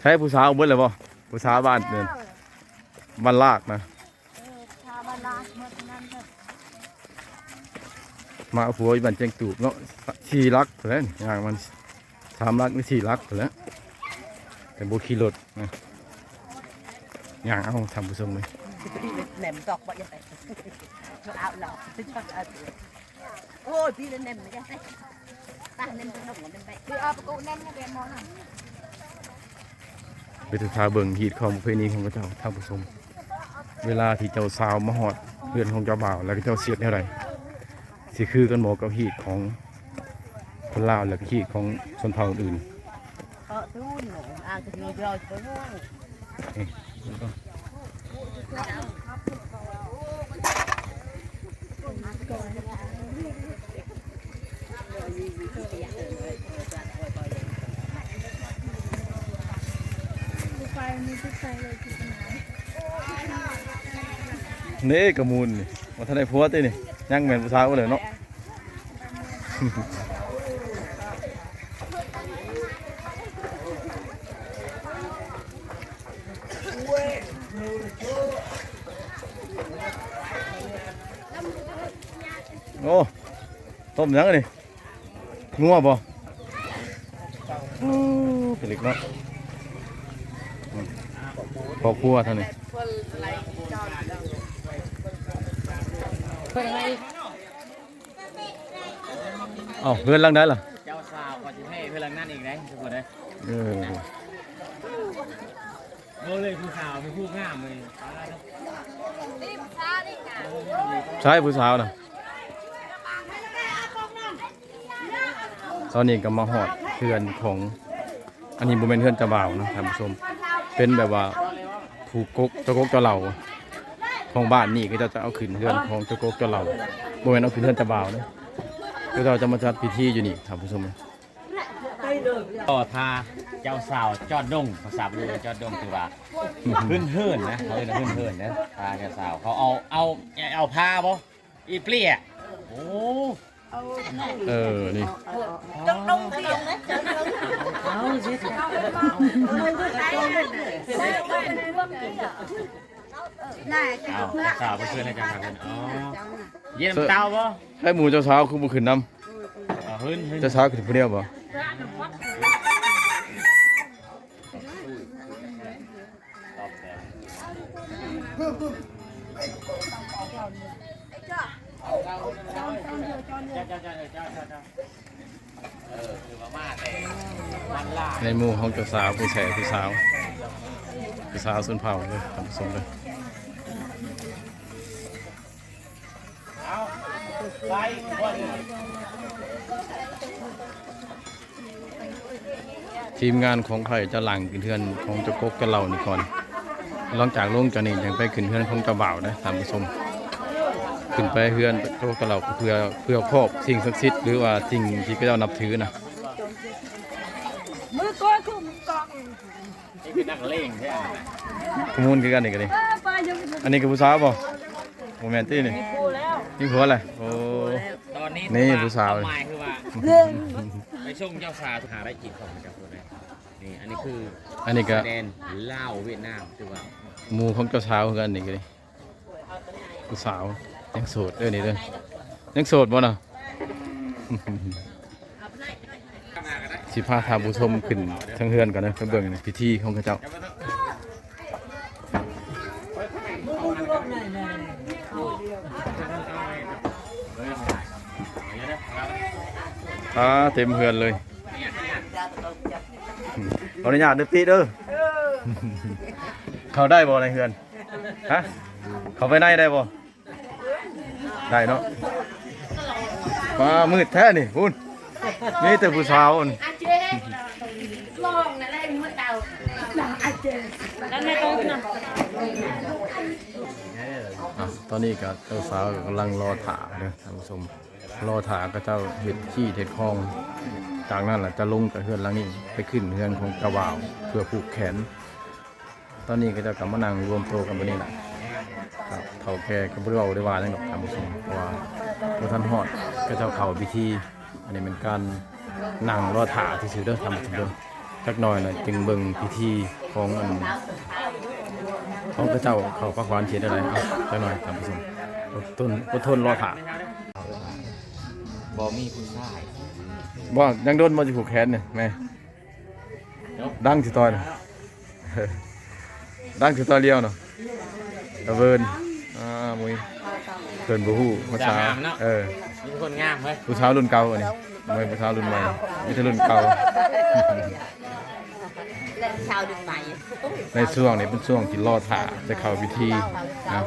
ໃຊ້ຜູ້ສາວເບິດແລ້ວບໍ່? ຜູ້ສາວບ້ານເອີ ບ້ານລາກນະ ເອີ ພາມາລາດໝົດນັ້ນເດີ ມາເອົາຜົວຢູ່ບ້ານແຈ້ງຕູບເນາະ ສີ່ຫຼັກພຸ້ນແຫຼະ ຍ່າງມັນສາມຫຼັກຫຼືສີ່ຫຼັກພຸ້ນແຫຼະ ແຕ່ບໍ່ຂີ່ລົດນະ ຍ່າງເອົາທ່ານຜູ້ຊົມເອີຍ ແໜມຕອກບໍ່ຢາກໄປ ເອົາລະ ໂອ້ຍ ພີ່ເນມ ເປັນຕາເບິ່ງຮີດຄອງປະເພນີຂອງເຂົາເຈົ້າທ່ານຜູ້ຊົມ ເວລາທີ່ເຈົ້າສາວມາຮອດເຮືອນຂອງເຈົ້າບ່າວ ແລ້ວເຂົາເຈົ້າຊິເຮັດແນວໃດ? ຊິຄືກັນບໍ່ກັບຮີດຂອງຄົນລາວ ແລ້ວກໍຮີດຂອງຊົນເຜົ່າອື່ນ? ນີ້ກະມູນນີ້ ບໍ່ທັນໄດ້ຜົວຕິນີ້ ຍັງແມ່ນຜູ້ສາວເລີຍເນາະ. ໂອ້ ຕົ້ມຫຍັງອັນນີ້? ງົວບໍ່? ໂອ້ ເປັນເລັກເນາະ ອືມ ຄອບຄົວທາງນີ້. ເອົ້າ ເຮືອນຫຼັງໃດລະ? ເຈົ້າສາວກໍຊິໃຫ້ເຮືອນຫຼັງນັ້ນອີກໄດ໋ ທຸກຄົນເອີຍ. ເອີ ເບິ່ງເລີຍ ຜູ້ສາວມີຜູ້ງາມເລີຍ. ໃສຜູ້ສາວນະ? ຕອນນີ້ກໍມາຮອດເຮືອນຂອງ ອັນນີ້ບໍ່ແມ່ນເຮືອນເຈົ້າບ່າວນະທ່ານຜູ້ຊົມ ເປັນແບບວ່າຜູ້ກົກ ເຈົ້າກົກເຈົ້າເຫຼົ່າຂອງບ້ານນີ້ ເຂົາເຈົ້າຈະເອົາຂຶ້ນເຮືອນຂອງເຈົ້າກົກເຈົ້າເຫຼົ່າ ບໍ່ແມ່ນເອົາຂຶ້ນເຮືອນເຈົ້າບ່າວເດ້. ເຂົາເຈົ້າຈະມາຈັດພິທີຢູ່ນີ້ທ່ານຜູ້ຊົມ. ຕໍ່ຖ້າເຈົ້າສາວຈອດດົງ ພາສາບາລີວ່າຈອດດົງ ຄືວ່າຂຶ້ນເຮືອນນະ ເຂົາເອີ້ນວ່າຂຶ້ນເຮືອນເດ້. ຖ້າເຈົ້າສາວ ເຂົາເອົາ ເອົາ ເອົາພາບໍ່? ອີເປຍ ໂອ້ ເອີ ນີ້ ເອົາ ສາວເພິ່ນເອີ້ນໃຫ້ເຈົ້າ ອໍ ເຢັນເຕົ້າບໍ່? ໃຫ້ໝູ່ເຈົ້າສາວຄືບໍ່ຂຶ້ນນຳ? ເອີ ເຮີ້ນ ເຈົ້າສາວຂຶ້ນຜູ້ດຽວບໍ່? ໃນໝູ່ຂອງເຈົ້າສາວ ຜູ້ແສຜູ້ສາວ ຜູ້ສາວຊົນເຜົ່າເດີ ທ່ານຜູ້ຊົມເດີ. ທີມງານຂອງໃຜຈະຫຼັ່ງຂຶ້ນເຮືອນຂອງເຈົ້າກົກເຈົ້າເຫຼົ່ານີ້ກ່ອນ. ຫຼັງຈາກລົງຈາກນີ້ຈັ່ງໄປຂຶ້ນເຮືອນຂອງເຈົ້າບ່າວເດ້ທ່ານຜູ້ຊົມ. ຂຶ້ນໄປເຮືອນເຈົ້າກົກເຈົ້າເຫຼົ່າ ເພື່ອ ເພື່ອຄອບສິ່ງສັກສິດ ຫຼືວ່າສິ່ງທີ່ເຂົາເຈົ້ານັບຖືນະ. ມືໂກຍຄືມືກອງ ນີ້ເປັນນັກເລງແທ້ ຂະມູນຄືກັນນີ້ກະນີ້. ອັນນີ້ກະຜູ້ສາວບໍ່? ບໍ່ແມ່ນຕິນີ້ ມີຜົວແລ້ວ ມີຜົວແລ້ວ. ໂອ້ ຕອນນີ້ ນີ້ຜູ້ສາວ ຄວາມໝາຍຄືວ່າ ໄປສົ່ງເຈົ້າສາວ ຫາໄດ້ກິນຂອງເຈົ້າຄົນໃດ. ນີ້ ອັນນີ້ຄື ອັນນີ້ກະ ຊາຍແດນລາວຫວຽດນາມ ຖືວ່າໝູ່ຂອງເຈົ້າສາວຄືກັນນີ້ກະນີ້. ຜູ້ສາວຍັງໂສດເດີນີ້ເດີ ຍັງໂສດບໍ່ນະ? ຊິພາທ່ານຜູ້ຊົມຂຶ້ນເທິງເຮືອນກ່ອນເດີ ໄປເບິ່ງພິທີຂອງເຂົາເຈົ້າ. ອ່າ ເຕັມເຮືອນເລີຍ. ຂໍອະນຸຍາດເດີຕິເດີ ເຂົ້າໄດ້ບໍ່ໃນເຮືອນ? ຮະ ເຂົ້າໄປໃນໄດ້ບໍ່? ໄດ້ເນາະ. ຟ້າມືດແທ້ນີ້ ພຸ້ນ ມີແຕ່ຜູ້ສາວພຸ້ນ. ອ່ະ ຕອນນີ້ກະເຈົ້າສາວກຳລັງລໍຖ້າເດີທ່ານຜູ້ຊົມ. ລໍຖ້າເຂົາເຈົ້າເຮັດຄີດເຮັດຄອງ ຈາກນັ້ນລະຈະລົງຈາກເຮືອນຫຼັງນີ້ ໄປຂຶ້ນເຮືອນຂອງເຈົ້າບ່າວ ເພື່ອຜູກແຂນ. ຕອນນີ້ເຂົາເຈົ້າກະມານັ່ງລວມໂຕກັນບາດນີ້ລະ. ເຖົ້າແກ່ກະບໍ່ໄດ້ເວົ້າໄດ້ວ່າຫຍັງດອກທ່ານຜູ້ຊົມ ເພາະວ່າບໍ່ທັນຮອດ ເຂົາເຈົ້າເຂົ້າພິທີ. ອັນນີ້ແມ່ນການ ນັ່ງລໍຖ້າຊື່ໆເດີທ່ານຜູ້ຊົມເດີ ຈັກໜ່ອຍນະຈຶ່ງເບິ່ງພິທີຂອງອັນ ຂອງເຂົາເຈົ້າເຂົ້າປາກຫວານຊິເຮັດແນວໃດ. ເອົາ ຈັກໜ່ອຍທ່ານຜູ້ຊົມ ອົດທົນ ອົດທົນລໍຖ້າ. ບໍ່ມີຜູ້ຊາຍ ບໍ່ ຍັງດົນບໍ່ຊິຜູກແຂນນີ້ແມ່ ດັງຊິຕ່ອຍ ດັງຄືຕາລຽວເນາະ ຕາເວີນ ອ່າ ມຸ້ຍ ເພິ່ນບໍ່ຮູ້ພາສາ ເອີ ມີແຕ່ຄົນງາມເວີຍ ຜູ້ສາວລຸ້ນເກົ່າອັນນີ້ ບໍ່ແມ່ນຜູ້ສາວລຸ້ນໃໝ່ ມີແຕ່ລຸ້ນເກົ່າ ແລະຜູ້ສາວລຸ້ນໃໝ່. ໃນຊ່ວງນີ້ເປັນຊ່ວງທີ່ລໍຖ້າຈະເຂົ້າພິທີນະ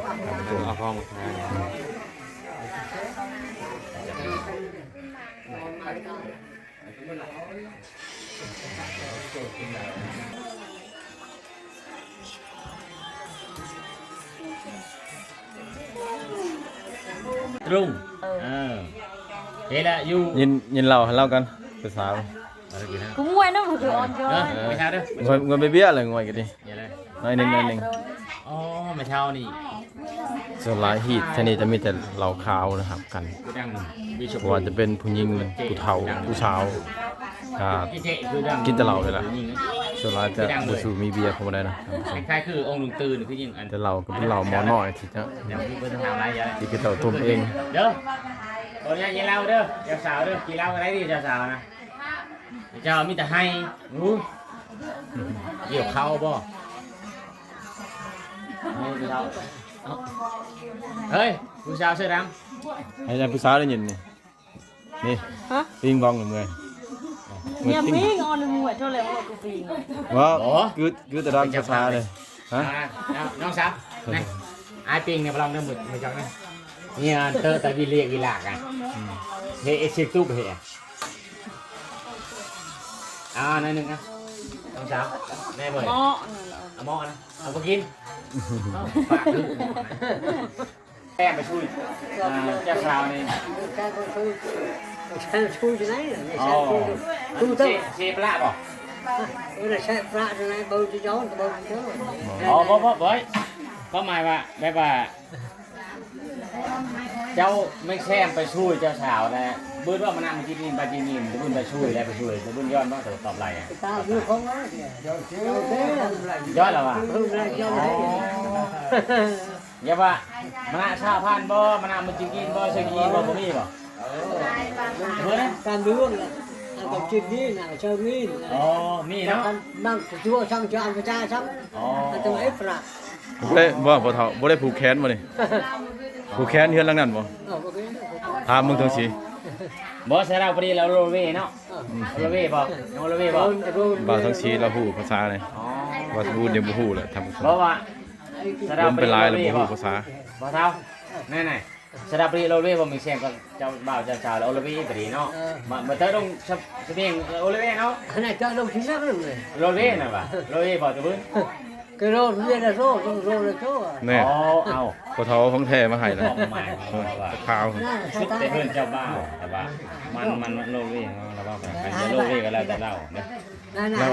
ເອົາຂອງມາຂາຍ ລຸງ ເອີ ເອີ ເຮັດລະຢູ່ ຍິນ ຍິນເລົ່າໃຫ້ລາວກັນ ຜູ້ສາວ ເອົາລະກິນນະ ກູງວຍນຳ ຄືອ່ອນໂຍນ ເອີ ໄປຫາເດີ ງວຍ ງວຍເບຍເບຍລະ ງວຍກັນຕິ ໜ້ອຍໜຶ່ງ ໜ້ອຍໜຶ່ງ ອໍ ແມ່ເຖົ້ານີ້ ສ່ວນຫຼາຍຮີດທາງນີ້ຈະມີແຕ່ເຫຼົ້າຂາວນະ ຮັບກັນ ບໍ່ວ່າຈະເປັນຜູ້ຍິງ ຜູ້ເຖົ້າ ຜູ້ສາວ ອ່າ ກິນແຕ່ເຫຼົ້ານີ້ລະ ສ່ວນຫຼາຍຈະບໍ່ສູ້ມີເບຍເຂົ້າມາໄດ້ນະ ຄ້າຍໆຄືອົງລຸງຕື່ນ ຄືຍິງອັນ ແຕ່ເຫຼົ້າກໍເປັນເຫຼົ້າໝໍນ້ອຍທີ່ຈະ ທີ່ເຂົາເຈົ້າຕົ້ມເອງ ເດີ ຂໍອະນຸຍາດກິນເຫຼົ້າເດີ ເຈົ້າສາວເດີ ກິນເຫຼົ້າກໍໄດ້ຕິ ເຈົ້າສາວນະ. ເຈົ້າມີແຕ່ໄຮ່ ຫູ ກ່ຽວເຂົ້າບໍ່? ເອົາ ເອົາ ເຮີ້ຍ ຜູ້ສາວເສື້ອດຳ ໃຫ້ຜູ້ສາວໄດ້ຍິນນີ້ ນີ້ ຮະ? ປິງບອງເມື່ອຍ ເມຍປິງ ອ່ອນເມື່ອຍເທົ່າໃດວ່າກູປິງ ວ່າ ອໍ ຄື ຄືຕະດຳພາສາເລີຍ ຮະ? ອ່າ ນ້ອງສາວ ນີ້ ອ້າຍປິງນີ້ ລອງເດີ ມື້ ມື້ຈັກນະ ນີ້ ເຕີຕະວິເລກວິລາກ ອ່ະ ອືມ ເຮັດເອັດຊິຕຸບເຮັດ ອ່າ ໜ້ອຍໜຶ່ງນະ ນ້ອງສາວ ແນ່ເວີຍ ເໝາະ ເອົາເໝາະນະ ເອົາບໍ່ກິນ ເອົາປາກ ແຊມໄປຊ່ວຍ ອ່າ ເຈົ້າສາວນີ້ ແຊມໄປຊ່ວຍ ແຊມໄປຊ່ວຍຢູ່ໃນ ອໍ ແຊມໄປຊ່ວຍ ເຊ ເຊປະລະບໍ່? ເອີ ແຊມປະລະຢູ່ໃນ ເບິ່ງຊິຍ້ອນ ເບິ່ງຊິຍ້ອນ ອໍ ບໍ່ ບໍ່ ບໍ່ ຄວາມໝາຍວ່າ ແບບວ່າ ເຈົ້າແມ່ງແຊມໄປຊ່ວຍເຈົ້າສາວແຫຼະ ບຶດວ່າມານຳກິນອີ່ມ ໄປກິນອີ່ມ ບຶດໄປຊ່ວຍແລ້ວ ໄປຊ່ວຍ ບຶດຍ້ອນບໍ່ ຕອບໄລ່ ຕາມຢູ່ຂອງມັນ ຍ້ອນລະວ່າ ຍ້ອນ ອໍ ຢ່າວ່າ ມານະຊາວພັນບໍ່ ມານະມັນຈິງກິນບໍ່ ເຊີກິນບໍ່ ບໍ່ມີບໍ່? ເບິ່ງນະ ຕາມເລື່ອງນະ ອັນຕ້ອງກິນນີ້ນະ ເຊີມີນະ ອໍ ມີເນາະ ມັນຄືວ່າຊ່າງຈະອັນກະຈາຊ່າງ ອໍ ອັນຕ້ອງເອັດປະ ບໍ່ໄດ້ ບໍ່ ພໍ່ເຖົ້າ ບໍ່ໄດ້ຜູກແຂນບໍ່ນີ້? ຜູກແຂນເຮືອນຫຼັງນັ້ນບໍ່? ເອີ ບໍ່ເຄີຍ ຖາມເບິ່ງເຖິງຊິ ບໍ່ ສະລາວປະດີລາວໂລເວເນາະ ອືມ ໂລເວບໍ່? ໂລເວບໍ່? ບ່າວທອງສີລາວຮູ້ພາສານີ້ ອໍ ບ່າວສະບູນຍັງບໍ່ຮູ້ແຫຼະ ທ່ານຜູ້ຊົມ ເພາະວ່າ ສະລາວປະດີລາວໂລເວບໍ່? ບໍ່ຮູ້ພາສາ ບ່າວເຖົ້າ ແນ່ໆ ສະລາວປະດີໂລເວບໍ່? ມີສຽງກັບເຈົ້າບ່າວເຈົ້າສາວໂລເວປະດີເນາະ ເອີ ມາ ມາເຕີດອງສະ ສະເພງໂລເວເນາະ ອັນນັ້ນເຈົ້າລົງທີ່ນັກເລີຍ ໂລເວນະວ່າ ໂລເວບໍ່ຕະບຶນ ກະໂລເວນະໂຊ ໂຊນະໂຊ ແນ່ ອໍ ເອົາ ພໍ່ເຖົ້າຂອງແທ້ມາໃຫ້ລະ ຂາວ ຊຸດແຕ່ເພິ່ນເຈົ້າບ່າວ ແຕ່ວ່າມັນ ມັນ ມັນໂລເວເນາະ ລະວ່າໄປ ໂລເວກໍແລ້ວແຕ່ລາວເນາະ ລາວ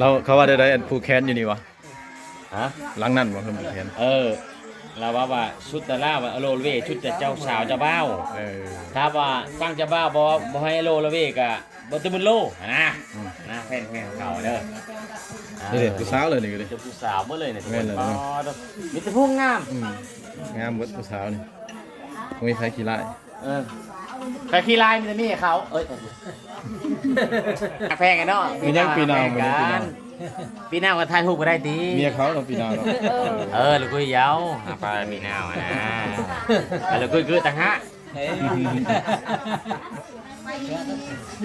ລາວ ເຂົາວ່າໄດ້ ອັນຜູກແຂນຢູ່ນີ້ຫວາ? ຮະ? ຫຼັງນັ້ນບໍ່? ເພິ່ນຜູກແຂນ ເອີ ລາວວ່າ ວ່າຊຸດແຕ່ລາວວ່າໂລເວ ຊຸດແຕ່ເຈົ້າສາວເຈົ້າບ່າວ ເອີ ຖ້າວ່າສ້າງເຈົ້າບ່າວບໍ່ ບໍ່ໃຫ້ໂລເວກະ ບໍ່ຕະມຶນໂລຫັ້ນນະ ອືມ ນະ ແຟນ ແຟນເຂົາເດີ ນີ້ເດ້ ອ່າ ຜູ້ສາວເລີຍນີ້ກໍເດ້ ເຈົ້າຜູ້ສາວເບິດເລີຍນີ້ ແມ່ນແລ້ວເນາະ ມີແຕ່ຜູ້ງາມ ອືມ ງາມເບິດຜູ້ສາວນີ້ ບໍ່ມີໃຜຂີ້ລ້າຍ ເອີ ໃຜຂີ້ລ້າຍມີແຕ່ເມຍເຂົາ ເອີຍ ຮັກແພງກັນເນາະ ມີຫຍັງປີໜ້າ ປີໜ້າ ປີໜ້າກໍຖ່າຍຮູບກໍໄດ້ຕິ ເມຍເຂົາເນາະ ປີໜ້າເນາະ ເອີ ລະກຸຍເຍົາ ຫາປາປີໜ້າຫັ້ນນະ ລະກຸຍຄືຕ່າງຫາກ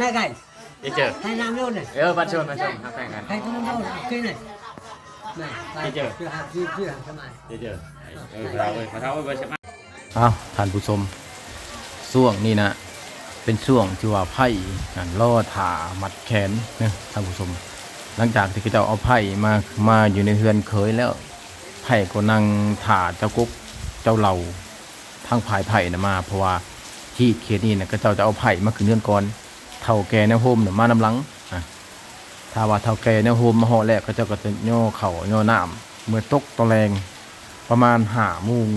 ນາຍໄກ່ ເຈເຈີ ໃຫ້ນຳໂລດນີ້ ເອີ ບັດຊວນ ບັດຊວນ ຮັກແພງກັນ ໃຫ້ຄົນນຳໂລດ ໂອເຄນີ້ ເຈເຈີ ຄືຫາ ຄື ຄືຫາສະມາຍ ເຈເຈີ ເອີ ເອີ ເອີ ເອີ ເອີ ເອີ ເອີ ເອີ ເອີ ເອີ ເອີ ເອີ ເອີ ເອີ ເອີ ທ່ານຜູ້ຊົມ ຊ່ວງນີ້ນະ ເປັນຊ່ວງທີ່ວ່າໄພ້ນັ້ນລໍຖ້າມັດແຂນເນາະທ່ານຜູ້ຊົມ ຫຼັງຈາກທີ່ເຂົາເຈົ້າເອົາໄພ້ມາ ມາຢູ່ໃນເຮືອນເຂີຍແລ້ວ ໄພ້ກໍນັ່ງຖ້າເຈົ້າກົກເຈົ້າເຫຼົ່າ ທາງຝ່າຍໄພ້ນະມາ ເພາະວ່າທີ່ເຂດນີ້ນະ ເຂົາເຈົ້າຈະເອົາໄພ້ມາຂຶ້ນເຮືອນກ່ອນ ເຖົ້າແກ່ແນວໂຮມນະມານຳຫຼັງ ອາ ຖ້າວ່າເຖົ້າແກ່ແນວໂຮມມາຮອດແລ້ວ ເຂົາເຈົ້າກໍຈະຍໍເຂົ້າຍໍນ້ຳ ເມື່ອຕົກຕອນແລງປະມານຫ້າໂມງ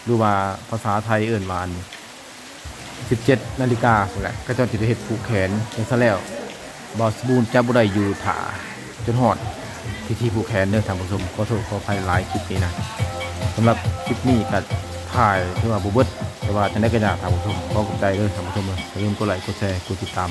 ຫຼືວ່າພາສາໄທເອີ້ນວ່າອັນ ສິບເຈັດນາລິກາພຸ້ນແຫຼະ ເຂົາເຈົ້າຊິໄດ້ເຮັດຜູກແຂນຈັ່ງຊັ້ນແລ້ວ ບ່າວສະບູນຈະບໍ່ໄດ້ຢູ່ຖ້າຈົນຮອດພິທີຜູກແຂນເດີທ່ານຜູ້ຊົມ. ຂໍໂທດຂໍອະໄພຫຼາຍຄລິບນີ້ນະ. ສຳລັບຄລິບນີ້ກໍຖ່າຍຖືວ່າບໍ່ເບິດ ແຕ່ວ່າຈັ່ງໃດກໍຢ່າທ່ານຜູ້ຊົມ ຂໍຂອບໃຈເດີທ່ານຜູ້ຊົມເດີ. ຢ່າລືມກົດໄລ ກົດແຊ ກົດຕິດຕາມ.